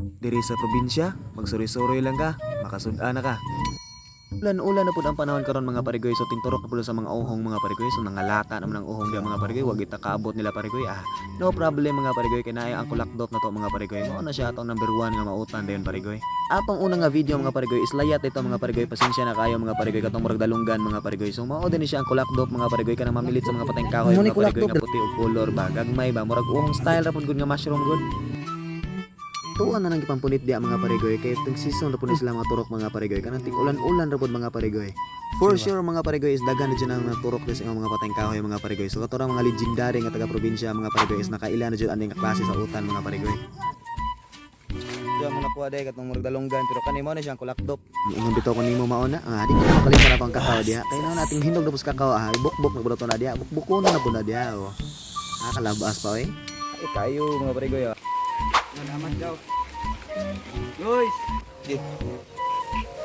Diri sa probinsya, magsuri-suroy lang ka, makasud-an na ka. Ulan-ulan na pud ang panahon karon, mga parigoy, so tinturok na pud sa mga uhong, mga parigoy. So nangalata naman ang uhong diya, mga parigoy, wag kita kaabot nila, parigoy. Ah, no problem, mga parigoy, kay naay ang kulakdop na to, mga parigoy. Mao na siya atong number 1 nga mautan dayon, parigoy. Atong una nga video, mga parigoy, is layat ito, mga parigoy. Pasensya na kayo, mga parigoy, katong murag dalunggan, mga parigoy. So mao din siya ang kulakdop, mga parigoy, kanang mamilit sa mga patayng kahoy, Mo ni mga parigoy, kulakdop. Nga puti og color ba, gagmay ba, murag uhong style ra pud gud nga mushroom gud. Tuan na nang gipampunit diya, mga parigoy, kay itong season ra pud ni sila mga turok, mga parigoy, kanang tig-ulan-ulan ra pud, mga parigoy. For sure, mga parigoy, is daghan na dyan ang mga turok sa imong mga patayng kahoy, mga parigoy. So kato mga legendary nga taga probinsya, mga parigoy, is nakaila na jud ani nga klase sa utan, mga parigoy. Diyan mo nakuha day katong murag dalunggan, pero kani mo na siyang kulakdop. Ingon bitaw ko nimo mao na, ah, di ko na makalimtan ato ang kakao diha. Kay naon ating hinog na pud sa kakao, ah, ibukbok na pud ato na diha, bukbukon na pud na diha oh. Ah, kalabas pa oy. Ay kayo, mga parigoy, ah. Salamat daw. Guys!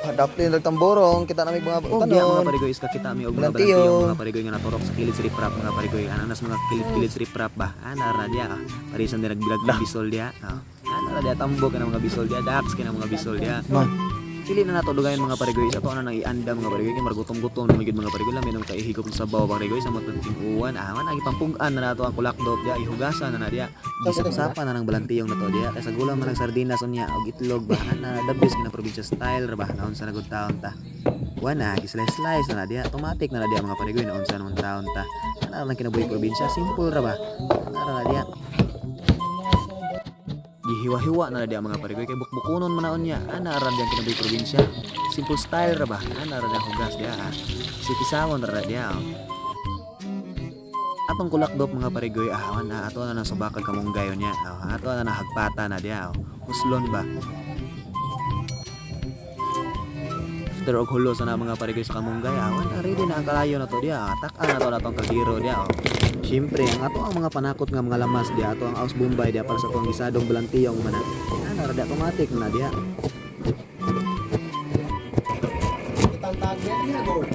Hadap din tamborong kita na may mga Og diha, mga parigoy, is kakita mi og mga Balantiyong. balantiyong, mga parigoy, nga naturok sa kilid sa riprap, mga parigoy. Ananas mga kilid-kilid sa riprap ba. Ana ra diha, ah. Parisan din nagbilag ng bisol diha. Ah. Ana ra diha, tambok ka mga bisol diha, daks ka mga bisol diha. Man. Dili na nato dugayon, mga parigoy, sa ato na nang ianda, mga parigoy, kay margutom-gutom na magyud, mga parigoy, lami nang kaihigop sa sabaw, parigoy, sa matag uwan. Ah, man agi pampug-an na nato ang kulakdop diha, ihugasan na na diha. Gisap-sapan na ng balantiyong na to diha kay sa gulang man ang sardinas unya og itlog ba. Ana the best kina probinsya style ra ba, naon sa nagud taon ta. Wana, gi-slice-slice na na diha, automatic na na diha, mga parigoy, naon sa naman taon ta. Ana lang kinabuhi probinsya, simple ra ba. Ana ra na diha. Gihiwa-hiwa na na diha, mga parigoy, kay bukbukunon man na unya. Ana ra diha kinabuhi probinsya. Simple style ra ba. Ana ra diha hugas diha. Ah. Sitisawon ra diha. Oh. Atong kulakdop, mga parigoy, ah, na ato na nang subakag kamunggayon niya. Ah, ato na nahagpata na diha. Oh. Huslon ba. After og hulo sa na, mga parigoy, sa kamunggay, ah, wala, ready na ang kalayo na to diha. Tak-an na to na tong kaldero diha. Oh. Siyempre, ang ato ang mga panakot nga mga lamas diha, ato ang aus bombay diha para sa atong gisadong balantiyong man. Ana ra diha, automatic na diha.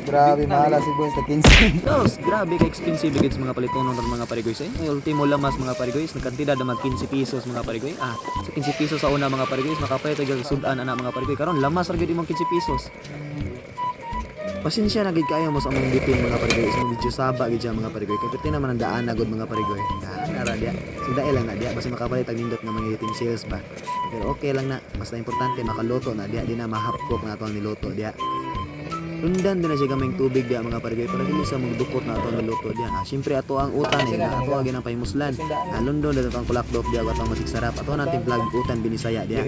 Grabe mahala si boys na 15. Dos, grabe ka expensive gid sa mga palitonon ron, mga parigoy. Sa inyo, ultimo lamas, mga parigoy, nagkantidad na mag 15 pesos, mga parigoy. Ah, sa 15 pesos sa una, mga parigoy, makapalit og sudan ana, mga parigoy. Karon lamas ra gyud imong 15 pesos. Pasensya na gid kayo mo sa among bitin, mga parigoy, sa medyo saba gid siya, mga parigoy. Kay pwerte naman ang daan na gud, mga parigoy. Ah, nara diya. Sugdae lang na diya basta makapalit ang nindot nga mga utensils ba. Pero okay lang na, basta importante makaluto na diya, di na mahapkok na ato ang niluto diya. Tundan din na siya gamay tubig diya, mga parigoy, para dili sa magdukot na ato ang niluto diya. Ah, syempre ato ang utan eh, na ato ang ginang pahimuslan. Ah, lundon na ato ang kulakdop diya, ato ang masigsarap. Ato ang timplag utan binisaya diya.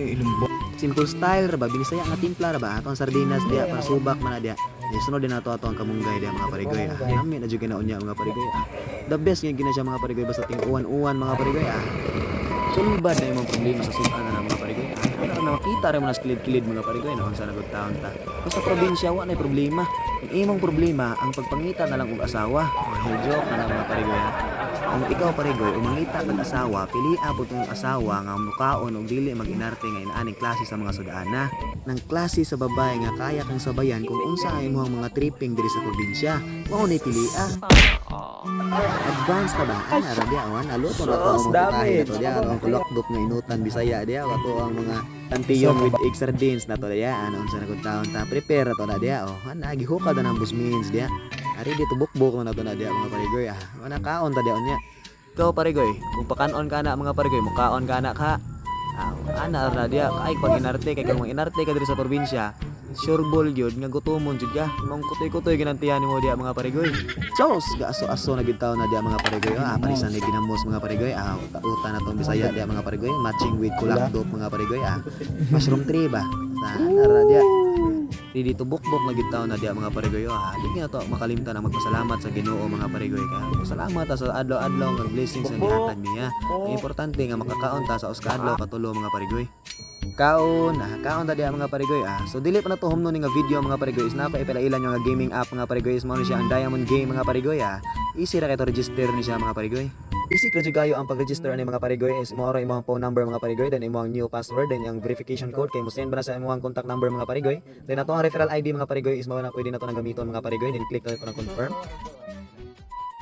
Simple style ra ba, binisaya nga timpla ra ba. Ato ang sardinas diya para subak man na diya. Di sunod din ato ato ang kamunggay diya, mga parigoy. Ah, lami na jud kinaon niya, mga parigoy. Ah, the best nga gina siya, mga parigoy, basta ting-uwan-uwan, mga parigoy. Ah, sulbad na imong problema sa sudan na mga parigoy. Ah, ano na makita ra mo na sa kilid-kilid, mga parigoy, na unsa na gud taon ta. Basta probinsya wa na problema. Ang imong problema ang pagpangita na lang og asawa. Ay, joke na lang, mga parigoy. Ah. Kung ikaw, parigoy, umangita kag asawa, pili pud tong asawa nga mukaon og dili mag-inarte nga inaaning klase sa mga sudana. Nang klase sa babae nga kaya kang sabayan kung unsa ang imong mga tripping diri sa probinsya. Mao ni pili ah. Advance na ba? Ana ra diya, wan aluto na to ang mga putahe na to diya, ang kulokdok nga inutan Bisaya diya, ato ang mga tantiyong with egg sardines na to diya, ano unsa na kung taon ta prepare na to na diya, oh. Ana gihukad na ng busmins diya. Ari dito bukbok na to na diya, mga parigoy, ah. Ana kaon ta diya unya. Ikaw, parigoy, kung pakanon ka na, mga parigoy, mukaon ka na ka. Ah, ana ra diya, kay pag inarte kay kung inarte ka diri sa probinsya, sure ball gyud nga gutomon jud ka. Mong kutoy-kutoy ginantiyan nimo diya, mga parigoy. Sos, gaaso-aso na gid taon na diya, mga parigoy. Ah, parisan ni ginamos, mga parigoy. Ah, uta na tong Bisaya diya, mga parigoy. Matching with kulakdop, mga parigoy. Ah, mushroom tree ba? Sa ana diya. Di dito bukbok na gid taon na diya, mga parigoy. Ah, di na to makalimtan ang magpasalamat sa Ginoo, mga parigoy. Kaya salamat ta sa adlaw-adlaw nga blessings nga gihatag niya. Ang importante nga makakaon ta sa usa ka adlaw katulo, mga parigoy. Kaon, ah, kaon ta diha, mga parigoy. Ah, so dili pa na to humno ni nga video, mga parigoy, is na pa ipalailan yung nga gaming app, mga parigoy, is mao ni siya ang Diamond Game, mga parigoy, ah. Easy ra kay to register ni siya, mga parigoy. Easy ra jud kayo ang pag-register ani, mga parigoy, is mao ra imong phone number, mga parigoy, then imong new password, then ang verification code kay mo send ba na sa imong contact number, mga parigoy. Then ato ang referral ID, mga parigoy, is mao na pwede na to nang gamiton, mga parigoy, then click na ito ng confirm.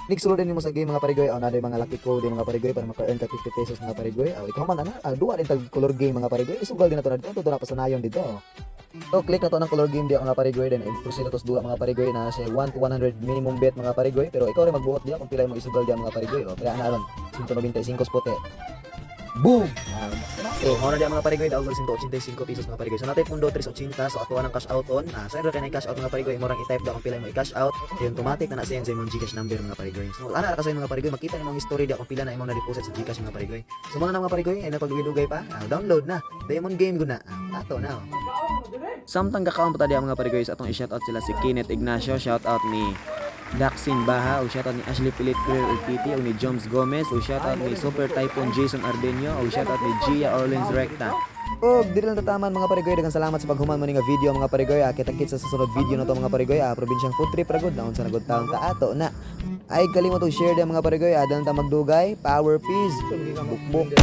Nigsulod din mo sa game, mga parigoy. Oh, naa mga lucky code mga parigoy para maka-earn ka 50 pesos, mga parigoy. Oh, ikaw man ana, duwa din tag color game, mga parigoy. Isugal din nato na dito, na pasanayon dito. So click na to ng color game diya, mga parigoy, then proceed na to sa duwa, mga parigoy, na siya 1 to 100 minimum bet, mga parigoy, pero ikaw rin magbuot diya kung pila mo isugal diya, mga parigoy. Oh, kaya ana ron 195 puti. Boom! So, mao na diya, mga parigoy, daog 185 pesos, mga parigoy. So, natay pundo 380, so ato ang cash out on. Sa kay cash out, mga parigoy, imo rang i-type daw kung pila mo i-cash out. Yung automatic na na send sa imong GCash number, mga parigoy. So, ana ra kasi, mga parigoy, makita nimong history diya kung pila na imong na-deposit sa GCash, mga parigoy. So, mga na mga parigoy, ay napagdugay pa, download na. Diamond game gud na. Ato na. Oh. Samtang kakaon pa ta diya, mga parigoy, sa atong i-shoutout sila si Kenneth Ignacio, shoutout ni Daxin Baha, o shoutout ni Ashley Pilit Clear PT, o ni Joms Gomez, o shoutout ni Super Typhoon Jason Ardenio, o shoutout ni Gia Orleans Recta. Og dili lang tataman, mga parigoy, daghang salamat sa paghuman mo ni nga video, mga parigoy. Kita-kits sa susunod video na to, mga parigoy. Probinsyang food trip ra gud na unsa na gud taon ta ato na. Ay kalimot og share diya, mga parigoy. Adal ta magdugay. Power peace. Bukbuk.